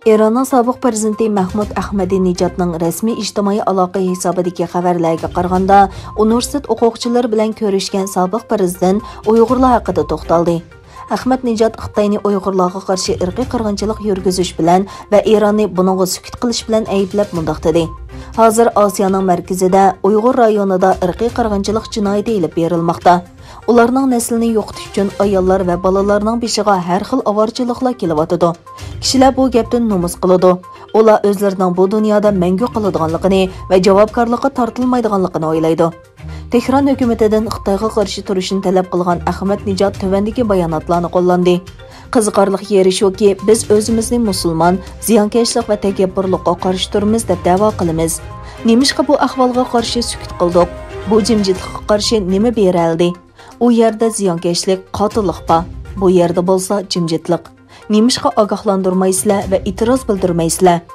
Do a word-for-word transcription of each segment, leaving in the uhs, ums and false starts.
ئىراننىڭ سابىق پىرېزىدېنتى مەھمۇد ئەخمەدىنېجادنىڭ رەسمىي ئىجتىمائىي ئالاقە ھېسابىدىكى خەۋەرلەرگە قارىغاندا، ئۇنىۋېرسىتېت ئوقۇغۇچىلىرى بىلەن كۆرۈشكەن سابىق پىرېزىدېنت ئۇيغۇرلار ھەققىدە توختالدى. ئەخمەدنېجاد خىتاينى ئۇيغۇرلارغا قارشى ئىرقىي قىرغىنچىلىق يۈرگۈزۈش بىلەن ۋە ئىراننى بۇنىڭغا سۈكۈت قىلىش بىلەن ئەيىبلەپ مۇنداق دېدى: «ھازىر ئاسىيانىڭ مەركىزىدە ئۇيغۇر رايونىدا ئىرقىي قىرغىنچىلىق جىنايىتى ئېلىپ بېرىلماقتا. ئۇلارنىڭ نەسلىنى يوقىتىش ئۈچۈن ئاياللار ۋە بالىلارنىڭ بېشىغا ھەر خىل ئاۋارىچىلىقلار كېلىۋاتىدۇ. كىشىلەر بۇ گەپتىن نومۇس قىلىدۇ. ئۇلار ئۆزلىرىنىڭ بۇ دۇنيادا مەڭگۈ قالىدىغانلىقىنى ۋە جاۋابكارلىققا تارتىلمايدىغانلىقىنى ئويلايدۇ.» تېھران ھۆكۈمىتىدىن خىتايغا قارشى تۇرۇشنى تەلەپ قىلغان ئەخمەدنېجاد تۆۋەندىكى باياناتلارنى قوللاندى: «قىزىقارلىق يېرى شۇكى، بىز ئۆزىمىزنى مۇسۇلمان، زىيانكەشلىك ۋە تەكەببۇرلۇققا قارشى تۇرىمىز دەپ دەۋا قىلىمىز. نېمىشقا بۇ ئەھۋالغا قارشى سۈكۈت قىلدۇق؟ بۇ جىمجىتلىققا قارشى نېمە بېرەلدى؟ ئۇ يەردە زىيانكەشلىك، قاتىللىق بار، بۇ يەردە بولسا جىمجىتلىق. نېمىشقا ئاگاھلاندۇرمايسىلەر ۋە ئېتىراز بىلدۈرمەيسىلەر؟»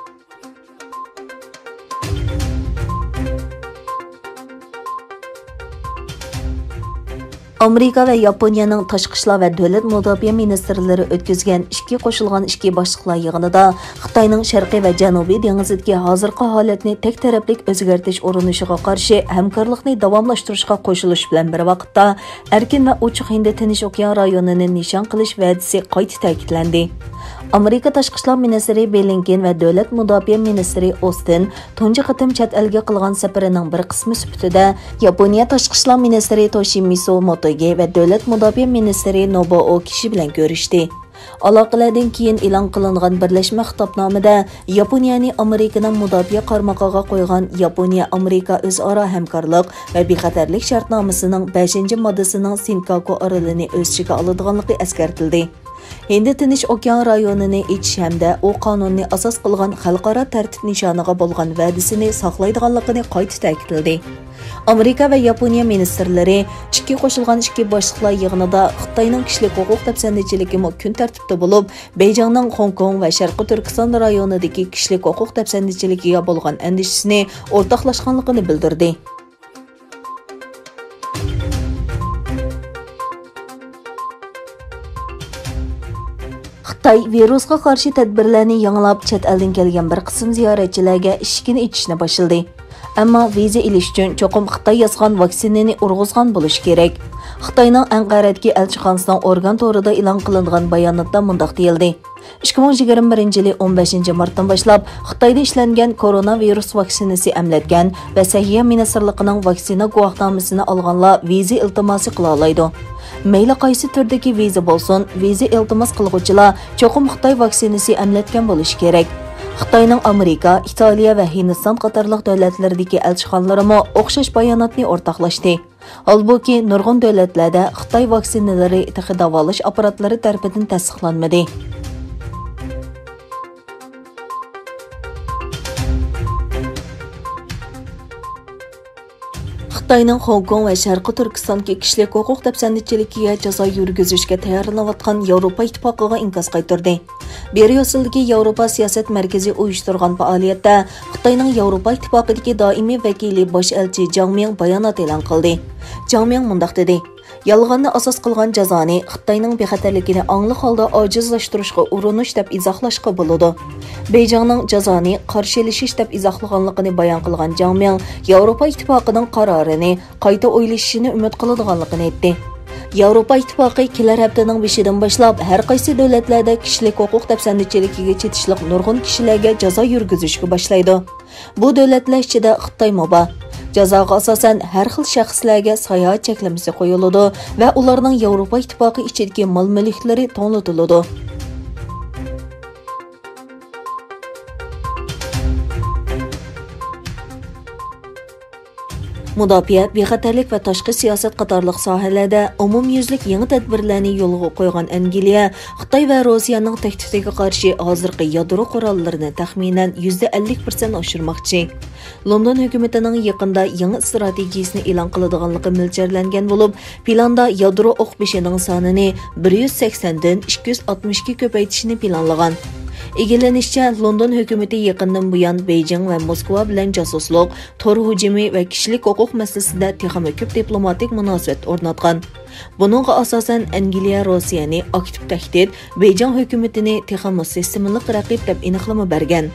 ئامېرىكا ۋە ياپونىيەنىڭ تاشقى ئىشلار ۋە دۆلەت مۇداپىئە مىنىستىرلىرى ئۆتكۈزگەن ئىككى قوشۇلغان ئىككى باشلىقلار يىغىنىدا خىتاينىڭ شەرقىي ۋە جەنۇبىي دېڭىزىدىكى ھازىرقى ھالەتنى تەك تەرەپلىك ئۆزگەرتىش ئۇرۇنۇشىغا قارشى ھەمكارلىقنى داۋاملاشتۇرۇشقا قوشۇلۇش بىلەن بىر ۋاقىتتا، ئەركىن ۋە ئوچۇق ھىندى تىنچ ئوكيان رايونىنى نىشان قىلىش ۋەدىسى قايتا تەكىتلەندى. ئامېرىكا تاشقى ئىشلار مىنىستىرى بلىنكېن ۋە دۆلەت مۇداپىئە مىنىستىرى ئوستىن تۇنجى قېتىم چەت ئەلگە قىلغان سەپىرىنىڭ بىر قىسمى سۈپىتىدە، ياپونىيە تاشقى ئىشلار مىنىستىرى توشىمىسۇ موتېگى ۋە دۆلەت مۇداپىئە مىنىستىرى نوبۇئو كىشى بىلەن كۆرۈشتى. ئالاقىلەردىن كېيىن ئېلان قىلىنغان بىرلەشمە خىتابنامىدە ياپونىيەنى ئامېرىكىنىڭ مۇداپىئە قارمىقىغا قويغان ياپونىيە-ئامېرىكا ئۆزئارا ھەمكارلىق ۋە بىخەتەرلىك شەرتنامىسىنىڭ بەشىنچى ماددىسىنىڭ سېنكاكۇ ئارىلىنى ئۆز ئىچىگە ئالىدىغانلىقى ئەسكەرتىلدى. ھىندى تىنچ ئوكيان رايونىنى ئېچىش ھەمدە ئۇ قانۇننى ئاساس قىلغان خەلقئارا تەرتىپ نىشانىغا بولغان ۋەدىسىنى ساقلايدىغانلىقىنى قايتا تەكىتلىدى. ئامېرىكا ۋە ياپونىيە مىنىستىرلىرى ئىككى قوشۇلغان ئىككى باشلىقلار يىغىنىدا خىتاينىڭ كىشىلىك ھوقۇق دەپسەندىچىلىكىمۇ كۈن تەرتىپتە بولۇپ، بېيجىڭنىڭ خوڭكوڭ ۋە شەرقىي تۈركىستان رايونىدىكى كىشىلىك ھوقۇق دەپسەندىچىلىكىگە بولغان ئەندىشىسىنى ئورتاقلاشقانلىقىنى بىلدۈردى. خىتاي ۋىرۇسقا قارشى تەدبىرلەرنى يېڭىلاپ، چەت ئەلدىن كەلگەن بىر قىسىم زىيارەتچىلەرگە ئىشىكىنى ئېچىشنى باشلىدى. ئەمما ۋىزا ئېلىش ئۈچۈن چوقۇم خىتاي ياسىغان ۋاكسىنىنى ئۇرغۇزغان بولۇشى كېرەك. خىتاينىڭ ئەنقەرەدىكى ئەلچىخانىسىنىڭ ئورگان تورىدا ئېلان قىلىنغان باياناتتا مۇنداق دېيىلدى: «ئىككى مىڭ يىگىرمە بىرىنچى يىلى ئون بەشىنچى مارتتىن باشلاپ خىتايدا ئىشلەنگەن كورونا ۋىرۇس ۋاكسىنىسى ئەملەتكەن ۋە سەھىيە مىنىستىرلىقىنىڭ ۋاكسىنا گۇۋاھنامىسىنى ئالغانلار ۋىزا ئىلتىماسى قىلالايدۇ. مەيلى قايسى تۈردىكى ۋىزا بولسۇن، ۋىزا ئىلتىماس قىلغۇچىلار چوقۇم خىتاي ۋاكسىنىسى ئەملەتكەن بولۇشى كېرەك.» خىتاينىڭ ئامېرىكا، ئىتالىيە ۋە ھىندىستان قاتارلىق دۆلەتلىرىدىكى ئەلچىخانىلىرىمۇ ئوخشاش باياناتنى ئورتاقلاشتى. ھالبۇكى، نۇرغۇن دۆلەتلەردە خىتاي ۋاكسىنىلىرى تېخى داۋالاش ئاپپاراتلىرى تەرىپىدىن تەستىقلانمىدى. خىتاينىڭ خوڭكوڭ ۋە شەرقىي تۈركىستاندىكى كىشىلىك ھوقۇق دەپسەندىچىلىكىگە جازا يۈرگۈزۈشكە تەييارلىنىۋاتقان ياۋروپا ئىتتىپاقىغا ئىنكاس قايتۇردى. بريۇسسېلدىكى ياۋروپا سىياسەت مەركىزى ئۇيۇشتۇرغان پائالىيەتتە خىتاينىڭ ياۋروپا ئىتتىپاقىدىكى دائىمىي ۋەكىلى باش ئەلچى جاڭ مىڭ بايانات ئېلان قىلدى. جاڭ مىڭ مۇنداق دېدى: «يالغاننى ئاساس قىلغان جازانى خىتاينىڭ بىخەتەرلىكىنى ئاڭلىق ھالدا ئاجىزلاشتۇرۇشقا ئۇرۇنۇش دەپ ئىزاھلاشقا بولىدۇ.» بېيجىڭنىڭ جازانى قارشى ئېلىشىش دەپ ئىزاھلىغانلىقىنى بايان قىلغان جاڭ مىڭ ياۋروپا ئىتتىپاقىنىڭ قارارىنى قايتا ئويلىشىشىنى ئۈمىد قىلىدىغانلىقىنى ئېيتتى. ياۋروپا ئىتتىپاقى كېلەر ھەپتىنىڭ بېشىدىن باشلاپ ھەر قايسى دۆلەتلەردە كىشىلىك ھوقۇق دەپسەندىچىلىكىگە چېتىشلىق نۇرغۇن كىشىلەرگە جازا يۈرگۈزۈشكە باشلايدۇ. بۇ دۆلەتلەر ئىچىدە خىتايمۇ بار. جازاغا ئاساسەن ھەر خىل شەخسلەرگە ساياھەت چەكلىمىسى قويۇلىدۇ ۋە ئۇلارنىڭ ياۋروپا ئىتتىپاقى ئىچىدىكى مال-مۈلۈكلىرى توڭلىتىلىدۇ. مۇداپىئە، بىخەتەرلىك ۋە تاشقى سىياسەت قاتارلىق ساھەلەردە ئومۇميۈزلۈك يېڭى تەدبىرلەرنى يولغا قويغان ئەنگلىيە خىتاي ۋە روسىيەنىڭ تەھدىتىگە قارشى ھازىرقى يادرو قوراللىرىنى تەخمىنەن يۈزدە ئەللىك پىرسەنت ئاشۇرماقچى. لوندون ھۆكۈمىتىنىڭ يېقىندا يېڭى ئىستراتېگىيىسىنى ئېلان قىلىدىغانلىقى مۆلچەرلەنگەن بولۇپ، پىلاندا يادرو ئوق بېشىنىڭ سانىنى بىر يۈز سەكسەندىن ئىككى يۈز ئاتمىشكە كۆپەيتىشنى پىلانلىغان. ئىگىلىنىشىچە، لوندون ھۆكۈمىتى يېقىندىن بۇيان بېيجىڭ ۋە موسكۋا بىلەن جاسۇسلۇق، تور ھۇجۇمى ۋە كىشىلىك ھوقۇق مەسىلىسىدە تېخىمۇ كۆپ دىپلوماتىك مۇناسىۋەت ئورناتقان. بۇنىڭغا ئاساسەن، ئەنگلىيە روسىيەنى ئاكتىپ تەھدىت، بېيجىڭ ھۆكۈمىتىنى تېخىمۇ سىستېمىلىق رەقىب دەپ ئېنىقلىما بەرگەن.